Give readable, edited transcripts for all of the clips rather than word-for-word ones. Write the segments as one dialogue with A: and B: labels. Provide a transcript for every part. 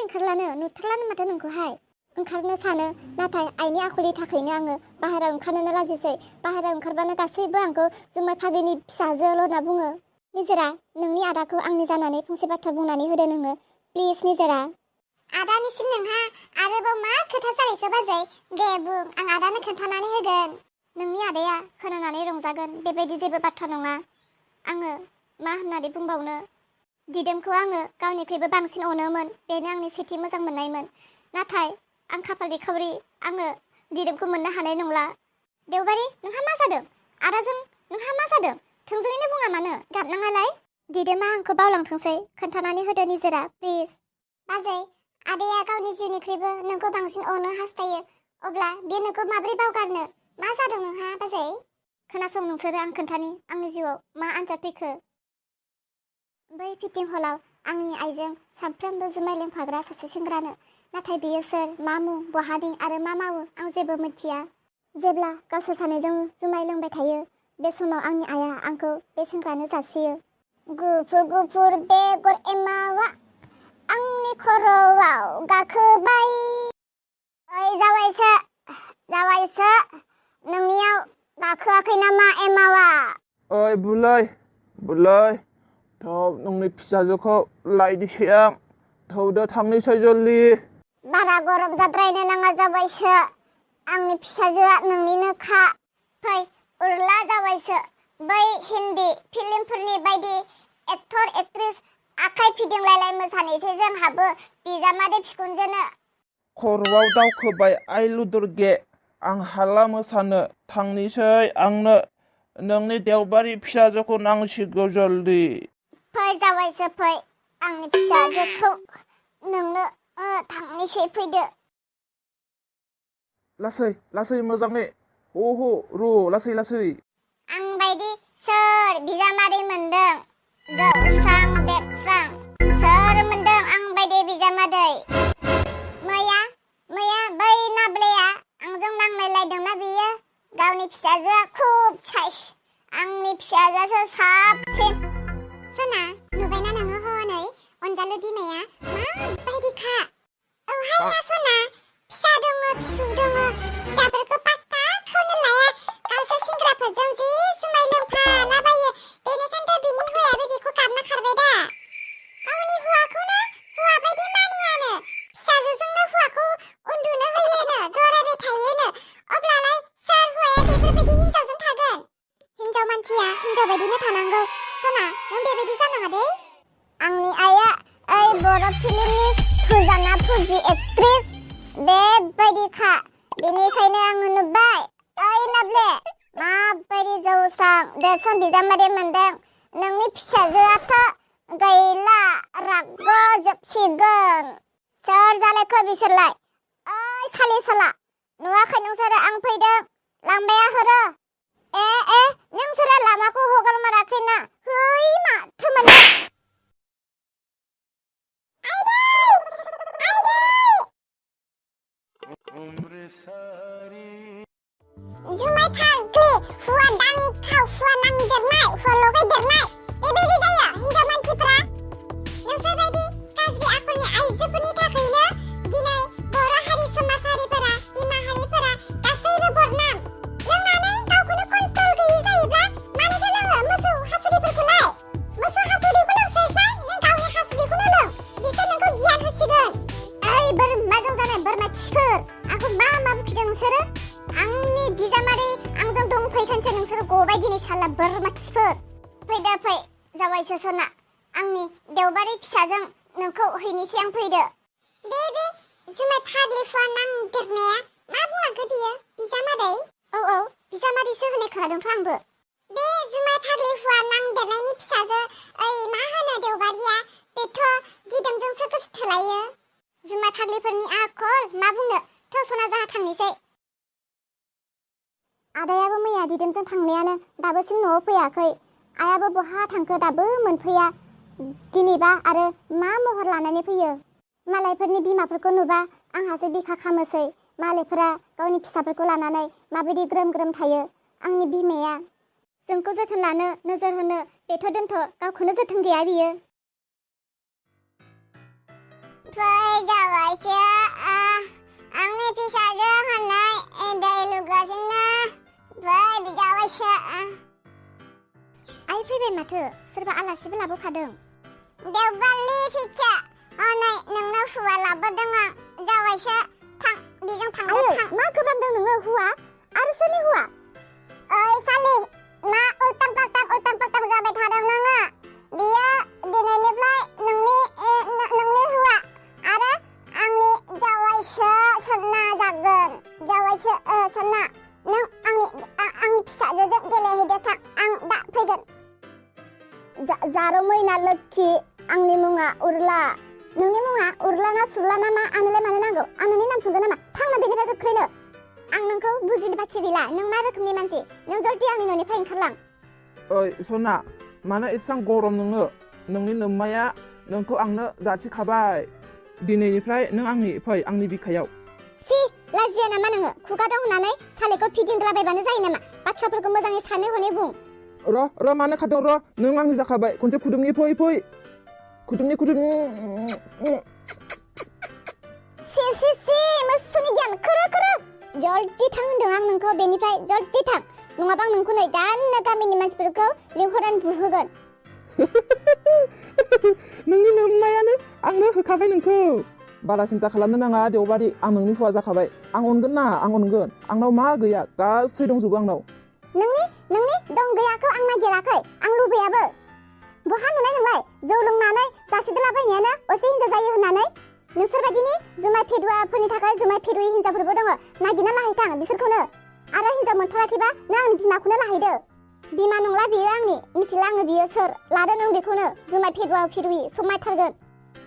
A: ओंखारलानो नुथारलानो माथो नोंखौहाय ओंखारनो सानो नाथाय आइनि आखलनि थाखायनो आङो बाहेरायाव ओंखारनोनो लाजिसै बाहेरायाव ओंखारबानो गासैबो आंखौ जुमाय फाग्लिनि फिसाजोल' होनना बुङो निजोरा नोंनि आदाखौ आंनि जानानै फंसे बाथ्रा बुंनानै होदो नोङो प्लिज निजोरा आदानिसिम नोंहा आरोबाव मा खोथा जालायखो बाजै दे बुं आं आदानो खोन्थानानै होगोन नोंनि आदाया खोनानानै रंजागोन बेबायदि जेबो बाथ्रा नङा आङो मा होननानै बुंबावनो दिदोमखौ आङो गावनिख्रुइबो बांसिन अनोमोन बेनो आंनि सेथि मोजां मोननायमोन नाथाय आं खाफाल दैखावरि आङो दिदोमखौ मोननो हानाय नंला देवबारि नोंहा मा जादों आदाजों नोंहा मा जादों थोंजोङैनो बुङा मानो गाबनाङालाय दिदोमा आंखौ बावलांथोंसै खोन्थानानै होदो निजोरा प्लिज बाजै आदाया गावनि जिउनिख्रुइबो नोंखौ बांसिन अनो हास्थायो अब्ला बे नोंखौ माबोरै बावगारनो मा जादों नोंहा बाजै खोनासं नोंसोरो आं खोन्थानि आंनि जिउआव मा आनजाद फैखो बै फिटिं हलाव आंनि आइजों सानफ्रोमबो जुमाय लोंफाग्रा सासे सेंग्रानो नाथाय बियो सोर मा मुं बहानि आरो मा मावो आं जेबो मिथिया जेब्ला गावसोर सानैजों जुमाय लोंबाय थायो बे समाव आंनि आइया आंखौ बे सेंग्रानो जासियो गुफुर गुफुर बेगर एमावा आंनि खर'आव गाखोबाय ओइ जावायसो नोंनियाव गाखोआखै नामा एमावा
B: ओइ बुलै थब नोंनि फिसाजोखौ लायनोसै आं थौदो थांनोसै जल्दि
A: बारा गरम जाद्रायनो नाङा जाबायसो आंनि फिसाजोआ नोंनिनोखा फै उरला जाबायसो बै हिन्दी फिल्मफोरनि बायदि एक्टर एक्ट्रेस आखाइ फिदिंलायलाय मोसानोसै जोंहाबो बिजामादै फिखुनजोनो
B: खर'आव दावखोबाय आइ लुदुरगे आं हाला मोसानो थांनोसै आंनो नोंनि देवबारि फिसाजोखौ नांसिगौ जल्दि
A: फै जाबायसो फै आंनि फिसाजोखौ नोंनो थांनोसै फैदो
B: लासै मोजाङै रु लासै
A: आं बायदि सोर बिजामादै मोनदों जौस्रां बेस्रां सोर मोनदों आं बायदि बिजामादै मैया बै नाब्लेया आंजों नांलायलायदोंना बियो गावनि फिसाजोआ खुब साइस आंनि फिसाजोआसो साबसिन सना नुबायना नोङो हनै अनजालु बिमाया माबायदिखा औहाय ना सना फिसा दङ फिसौ दङ फिसाफोरखौ पात्ताखौनो लाया गावसोर सेंग्राफोरजों जि जुमाय लोंफालाबायो बेनिखायनोथ' बिनि हौवायाबो बेखौ गाबना खारबाय दा गावनि हौवाखौनो हौवा बायदि मानियानो फिसाजोजोंनो हौवाखौ उन्दुनो होयोनो जरायबाय थायोनो अब्लालाय सोर हौवाया बेफोरबायदि हिनजावजों थागोन हिनजाव मानसिया हिनजाव बायदिनो थानांगौ सना नों बेबायदि जानाङा दे आंनि आइया ओइ बर' फिल्मनि फुजाना फुजि एक्ट्रेस बेबायदिखा बेनिखायनो आङो नुबाय ओइ नाब्ले माबायदि जौस्रां देरसन बिजामादै मोनदों नोंनि फिसाजोआथ' गैला रागजोबसिगोन सोर जालायखो बिसोरलाय ओइ सालि साला नुवाखै नोंसोरो आं फैदों लांबाया हरो ए नोंसोरो लामाखौ हगारमाराखैना है माथो मोनो जुमाय फाग्लि हुवा दांखाव हुवा नांदेरनाय हुवा लगायदेरनाय बेबायदि जायो हिनजाव मानसिफ्रा नोंसोरबायदि गाज्रि आखलनि आइजोफोरनि थाखायनो दिनै बर' हारि समाजारिफोरा बिमा हारिफोरा गासैबो बदनाम लोंनानै गावखौनो कन्ट्रल गैयै जायोब्ला मानोथो लोङो मोसौ हासुदैफोरखौलाय मोसौ हासुदैखौ लोंस्लायस्लाय नों गावनि हासुदैखौनो लों बिसोर नोंखौ गियान होसिगोन ओइ बोरमाजों जानाय बोरमा खिफोर आंखौ मा बुखिदों नोंसोरो आंनि बिजामादै आंजों दंफैखानोसो नोंसोर गबाय दिनै साला बोरमा खिफोर फैदो फै जाबायसो सना आंनि देवबारि फिसाजों नोंखौ हैनोसै आं फैदो बे जुमाय फाग्लि हुवा नांदेरनाया मा बुंलांखो बियो बिजामादै औ बिजामादैसो होनाय खोनादोंथ' आंबो बे जुमाय फाग्लि हुवा नांदेरनायनि फिसाजो ओइ मा होनो देवबारिया बेथ' दिदोमजोंसो गोसोथोलायो जुमाय फाग्लिफोरनि आखल मा बुंनो थ' सना जाहा थांनोसै आदायाबो मैया दिदोमजों थांनायानो दाबोसिम न'आव फैयाखै आयाबो बहा थांखो दाबो मोनफैया दिनैबा आरो मा महर लानानै फैयो मालायफोरनि बिमाफोरखौ नुबा आंहासो बिखा खामोसै मालायफोरा गावनि फिसाफोरखौ लानानै माबायदि ग्रोम ग्रोम थायो आंनि बिमाया जोंखौ जोथोन लानो नोजोर होनो बेथ' दोनथ' गावखौनो जोथोन गैया बियो फै जाबायसो आंनि फिसाजो होननाय दै लुगासिनो फै जाबायसो आइ फैबाय माथो सोरबा आलासिबो लाबोखादों देवबारनि फिसा हनै नोंनो हुवा लाबोदों आं जाबायसो थां बेजों थांदो थां मा खालामदों नोङो हुवा आरो सोरनि हुवा ओइ सालि मा उल्टां फाल्टां जाबाय थादों नोङो बियो दिनैनिफ्राय नोंनि हुवा आरो आंनि जावायसो सन्ना जागोन जावायसो सन्ना नों आंनि फिसाजोजों गेलेहैदो थां आं दा फैगोन जारो मैना लोक्षि आंनि मुङा उर्ला नोंनि मुङा उर्ला ना सुर्ला ना मा आंनोलाय मानो नांगौ आं नोंनि नाम सोंदों नामा थांना बेनिफ्राय गोख्रैनो आं नोंखौ बुजिनो बाखि गैला नों मा रोखोमनि मानसि नों जल्दि आंनि न'निफ्राय ओंखारलां
B: ओइ सना मानो एसेबां गरम नोंनो नोंनि नोम्माया नोंखौ आंनो जासिखाबाय दिनैनिफ्राय नों फै आंनि बिखायाव
A: सि लाजिया नामा नोङो खुगा दं होननानै सालेखौ फिदिंलाबायबानो जायो नामा बाथ्राफोरखौ मोजाङै सानै हनै बुं
B: र' मानो खादों र' नों आंनि जाखाबाय खनसे खुदुमनि फै खुदुमनि
A: सि मोसौनि गियान खोरो जल्दि थां होनदों आं नोंखौ बेनिफ्राय जल्दि थां नङाबा आं नोंखौ नै दानो गामिनि मानसिफोरखौ लिंहरनानै बुहोगोन
B: नोंनि नोम्मायानो आंनो होखाबाय नोंखौ बारा सिन्था खालामनो नाङा देवबारि आं नोंनि हौवा जाखाबाय आं अनगोन आंनाव मा गैया गासै दंजोबो आंनाव
A: नोंनि दं गैयाखौ आं नागिराखै आं लुबैयाबो बहा नुनाय नोंलाय जौ लोंनानै जासिदोलाबायनायानो असे हिनजाव जायो होननानै नोंसोरबायदिनि जुमाय फेदुवाफोरनि थाखाय जुमाय फेदुयि हिनजावफोरबो दङ नागिरना लाहैथां बिसोरखौनो आरो हिनजाव मोनथाराखैबा नों आंनि बिमाखौनो लाहैदो बिमा नंला बियो आंनि मिथिला आङो बियो सोर लादो नों बेखौनो जुमाय फेदुवा फेदुयि समायथारगोन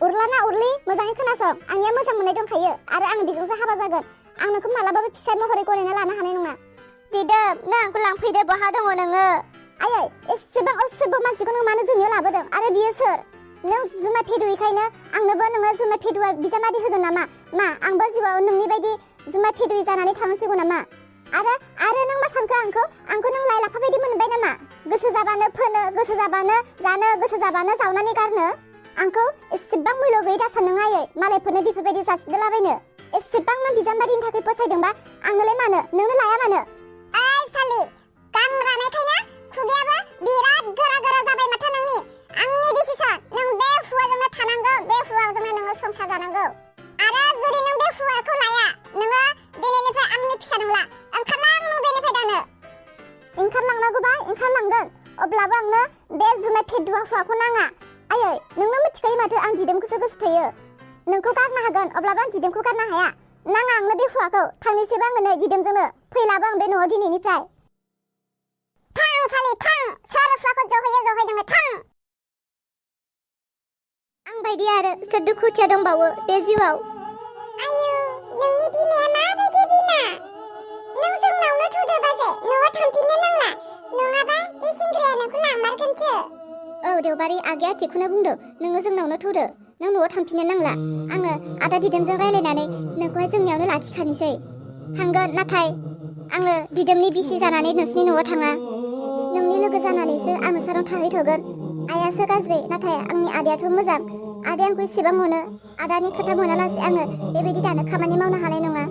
A: उरला ना उरलि मोजाङै खोनासं आंनिया मोजां मोननाय दंखायो आरो आं बेजोंसो हाबा जागोन आं नोंखौ मालाबाबो फिसाय महरै गनायना लानो हानाय नङा बिदोम नों आंखौ लांफैदो बहा दङ नोङो आयै एसेबां असभ्य मानसिखौ नों मानो जोंनियाव लाबोदों आरो बियो सोर नों जुमाय फेदुयिखायनो आंनोबो नोङो जुमाय फेदुवा बिजामादै होगोन नामा मा आंबो जिउआव नोंनि बायदि जुमाय फेदुयि जानानै थानांसिगौ नामा आरो नों मा सानखो आंखौ नों लाइ लाफा बायदि मोनबाय नामा गोसो जाबानो फोनो गोसो जाबानो जानो गोसो जाबानो जावनानै गारनो आंखौ एसेबां मैल' गैयै दासान नों आयै मालायफोरनो बेफोरबायदि जासिदोलाबायनो एसेबां नों बिजामादैनि थाखाय फसायदोंबा आंनोलाय मानो नोंनो लाया मानो ओइ सालि गां रानायखायनो खुगायाबो बिराद गोरा जाबाय माथो नोंनि आंनि डिसिसन नों बे हुवाजोंनो थानांगौ बे हुवाजोंनो नोङो संसार जानांगौ आरो जुदि नों बे हुवाखौ लाया नोङो दिनैनिफ्राय आंनि फिसा नंला ओंखारलां नों बेनिफ्राय दानो ओंखारलांनांगौबा ओंखारलांगोन अब्लाबो आंनो बे जुमाय फेदुवा हुवाखौ नाङा आयै नोंनो मिथिखायो माथो आं दिदोमखौसो गोसो थोयो नोंखौ गारनो हागोन अब्लाबो आं दिदोमखौ गारनो हाया नाङा आंनो बे हुवाखौ थांनोसैबो आङो नै दिदोमजोंनो फैलाबो आं बे न'आव दिनैनिफ्राय थां सालि थां सोर हुवाखौ जहैयो नोङो थां आं बायदि आरो सोर दुखुथिया दंबावो बे जिउआव आयु नोंनि बिमाया माबायदि बिमा नों जोंनावनो थुदो बाजै न'आव थांफिननो नांला नङाबा बे सेंग्राया नोंखौ लामारगोनसो औ देवबारि आगैया थिगखौनो बुंदों नोङो जोंनावनो थुदो नों न'आव थांफिननो नांला आङो आदा दिदोमजों रायलायनानै नोंखौहाय जोंनियावनो लाखिखानोसै थांगोन नाथाय आङो दिदोमनि बिसि जानानै नोंसिनि न'आव थाङा नोंनि लोगो जानानैसो आं नोंसानाव थाहैथ'गोन आइयासो गाज्रि नाथाय आंनि आदायाथ' मोजां आदाया आंखौ एसेबां मोनो आदानि खोथा मोनालासे आङो बेबायदि दानो खामानि मावनो हानाय नङा